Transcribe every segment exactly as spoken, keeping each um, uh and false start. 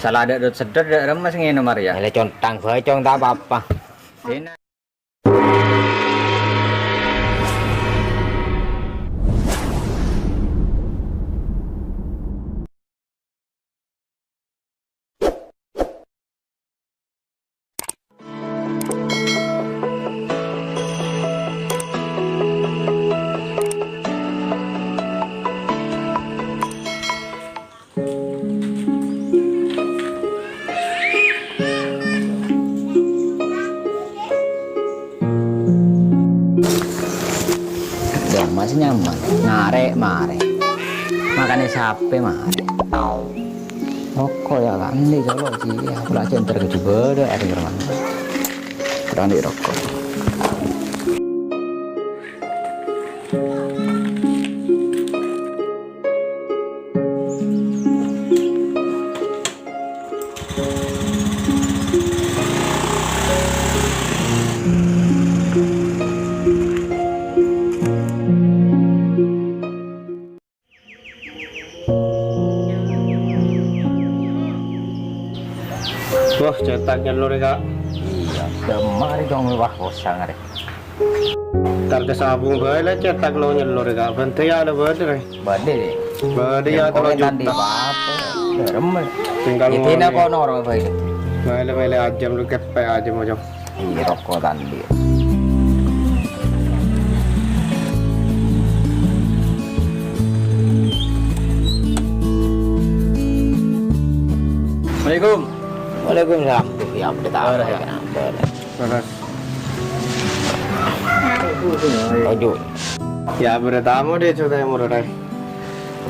Sala dâ' dot-seddot dâ' remma sè ngènom arèya. Èlè contang bhâi, Cong, ta' pa-apa. Sèna. Yâ, masih nyaman. Narè' marè. Makanè sapè marè. Roko' yâ, kan, andi' colo' sih. Yâ, aku lagi entar ke Jubada, ada ke rumah. Kurang di roko'. Wah, cètak nyellorè, Kak. Iyâ, dâmma arè dong, wah, kosong arè. Entar ka sabung bhâi la cètak lo nyellorè, Kak. Bhântè yâ la bâdâ, rè. Bâdâ, rè. Bâdâ yâ, tello juta. Tandhi apa? Dârem. Tinggal ngolè. Kono ro bhâi. Bhâi la, bhâi la, ajâm lo kèpè ajâm, ajâm. Iyâ, roko' tandhi. Assalamualaikum. Waalaikumsalam. Duh, yâ, ampon, ta' apa, yâ. Kenapa? Terros. Lanjut. Yâ, bâdâ tamoy dâ' Jawa Timur, rè.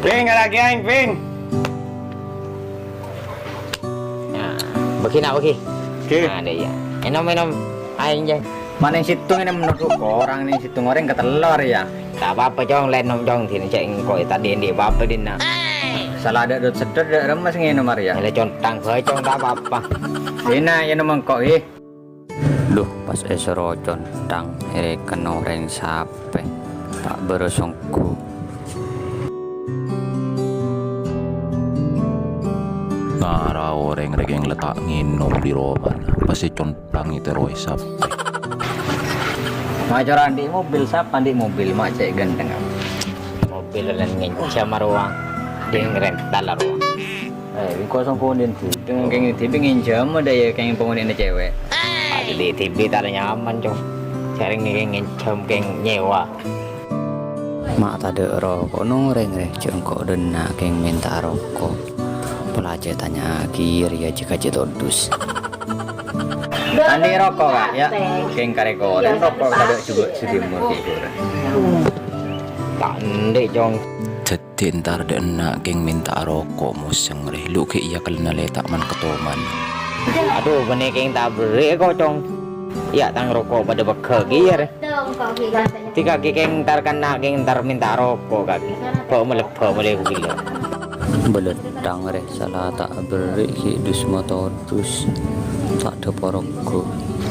Pèng, lagi aèng, Pèng. Nah, bâgi, na', bâgi. Oke. Nah, dâ' iyâ. Ènom, ènom aèng, jâ. Ma' neng sèttong ènom nodhu korang, neng sèttong orèng katello rèya. Ta' pa-apa, Cong, la ènom, Cong, dinna cè' engko' tadâ' andi' pa-apa dinna. Sala dâ' dot-seddot dâ' remma sè ngènom arèya. Èlè contang bhâi, Cong, ta' pa-apa. Dinna ènom engko', ghi. Dhu, pas èsoro contang, èrèken orèng sapè, ta' bârâs ongghu. Ngara orèng rèkèng la ta' ngènom dhi romana, pas ècontang èterrowè sapè. Ma' cora andi' mobil, sapa andi' mobil, ma' cè' ghântengnga. Mobil lan ngènjhâm arowa, ding rental arowa. Eh, bengko songko din tu. Keng, keng dibi nginjam ada ya, keng penghuninya cewek. Ada di dibi tak ada nyaman, Cong. Sering nih keng nginjam, keng nyewa. Ma' tadâ' roko' nong rèng rè, jhâ' engko' dâ' enna' keng mènta roko'. Pola cè' tanya'aghi rèya jhâ' kajhi todus. Andi' roko', Kak, ya? Keng karè korèng roko' tadâ' jhughân sè dimma ghi' korèng. Ta' andi', Cong. Dhi entar dâ' enna' keng mènta roko' mosèng rè, lu ghi' iyâ kellèna lè ta' man-katoman. Adhu, bânnè keng ta' berri' ko', Cong. Iyâ, tang roko' padâ pegghâ' ghi' iyâ rè. Dhi kaghi keng entar kanna' keng entar mènta roko' kaghi. Bâ' mèlè, bâ' mèlè gila. Bâlâddhâng rè, sala ta' berri' ghi' dus motor dus. Ta' dâ' poroggu.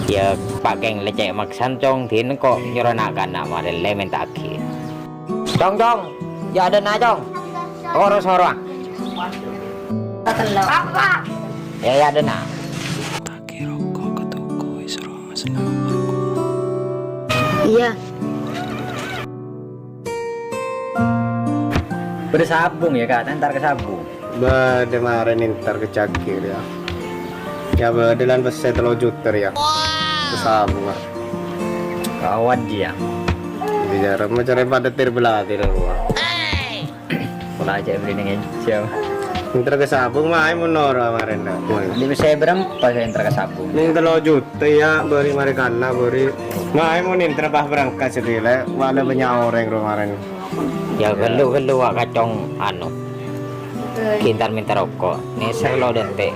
Iyâ, pa' keng lècè' maksan, Cong, dhin ko' nyoro na'-kana' marè lè mènta'aghi. Cong, Cong, ya ada na, Cong. Oro soro. Apa? Ya, ya ada na. Tagi roko' ke toko, isro senang roko'. Iya. Bâdâ sabung ya, Kak? Entar ka sabung. Bâdâ marèn entar ka caghi' rèya. Ya bâdâ lan pèssè tello juta rèya. Ka sabung, Kak. Kawat dia. Bicara macam pada tir belati rowa. Pola aja beli neng enjam. Entar ka sabung, maè mon noro' marèn, Kak. Di pèssè bârâmpa sè entar ka sabung? Neng tello juta ya, bâri' marè kana, bâri'. Maè mon entar pas berangkat sedilè, wala bânnya' orèng rowa marèn. Ya, ghâllu-ghâllu wa' kacong, anu, ghi' entar mènta roko'. Nèser lo dântè'.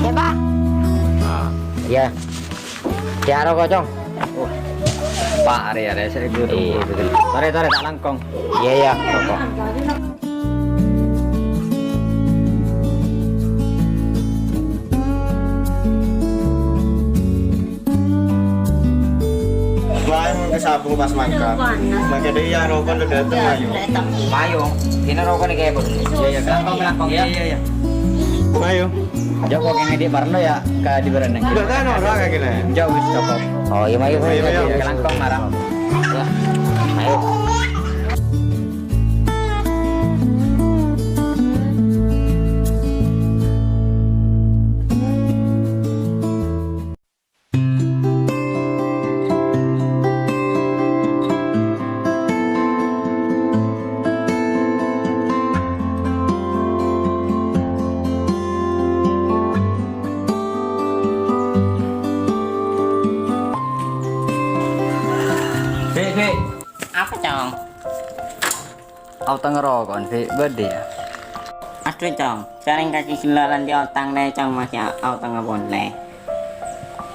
Ya, Pak. Ah, ya. Ya, roko', Cong. Oh. Pak, arè, arè, saya dulu. Iya. Tore, tore, tak langkong. Iya, iya, roko'. Maè mon Sabung pas mangkat. Mangkat dâri ya, roko udah dateng, ayo. Ayo, ini roko nih, kayak, Bos. Iya, iya, kelangkong, kelangkong, ya. Iya, iya. Ayo. Jhâ' kok kèngèng dhi' parlo ya, ka dhi' bârâmma. Udah kan, ora kayak gini. Jhâ' wis cokop. Oh, iya, ayo, ayo, ayo, ayo. Kelangkong, marah. Ya. Ayo. Bik, Bik. Apa, Cong? Aotang roko'an, Bik, bâdâ, ya? Adhu, Cong. Sarèng kajhi ghellâ' lan dhi' aotang, lè, Cong, masih a-, aotang polè.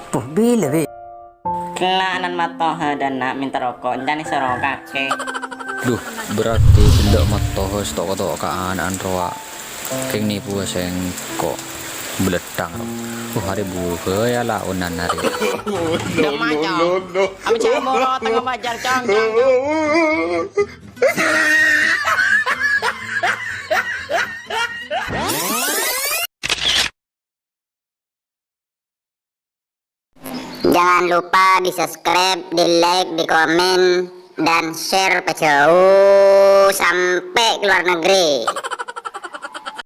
Puh, bilâ, Bik? Ghellâ' nan mattoha dâ' enna' mènta roko', èncana soro kakè. Duh, berarti ghellâ' mattoha sè to'-kato' ka ana'na rowa. Kèng nèpowa sèngko'. Belettang, ro. Uh, arè buru bhâi ya laonan arè. Dâ' emma, Cong. Apa jhâ' moro tengnga bâjâr, Cong, Cong, Cong? Jangan lupa di-subscribe, di-like, di-komen, dan share pajhâu sampai ke luar negeri.